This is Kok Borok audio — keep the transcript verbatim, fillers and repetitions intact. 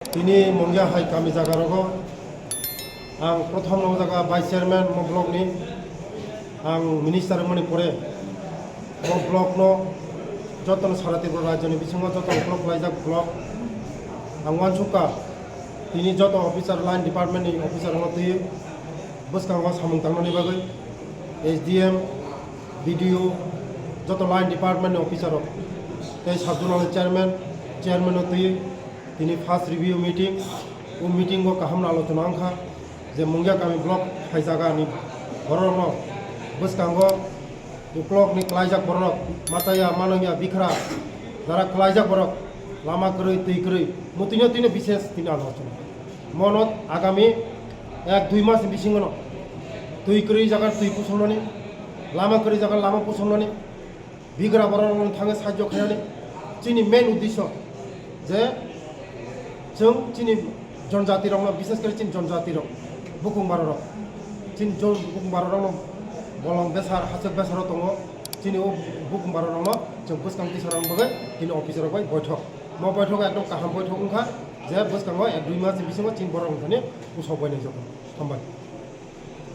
Tini Mungya hai kami jaga rogo ang prothom no jaga vice chairman mo block ni ang minister mani pore mo block no joto no sara Tripura rajyo ni bisingo joto no block laijak block ang wansukha tini joto officer line department ni officer no twi bwskango samung tangnani bagwi S D M, B D O, joto line department ni officer rok tei sub zonal chairman, chairman no twi tini first review meeting, o meeting o kaham alochona wngkha je Mungya kami block hai jaga ni borok no bwskango uklok ni klaijak borok machaya manangya bikra jara klaijak borok lama kwrwi twi kwrwi mutwino tino bises tini alochona. Mono agami ek dui mas ni bisingo no twi kwrwi jaga twi pusongnani, lama kwrwi jaga lama pusongnani, bigra borok rok thangwi sahajyo khainani chini main uddesho je chwng chini jonjati rokno, bises kore chini jonjati rok, bukung barorok, chini jon-, bukung barorokno bolong besar, hachwk besaro tongo, chini o bukung barorokno chwng bwskang tisarang bagwi chini officer rok bai boithok. Mo boithok ekdom kaham boithok wngkha je bwskango ek dui mas ni bisingo chini borok wngthani usok bai nai joto. Hambai.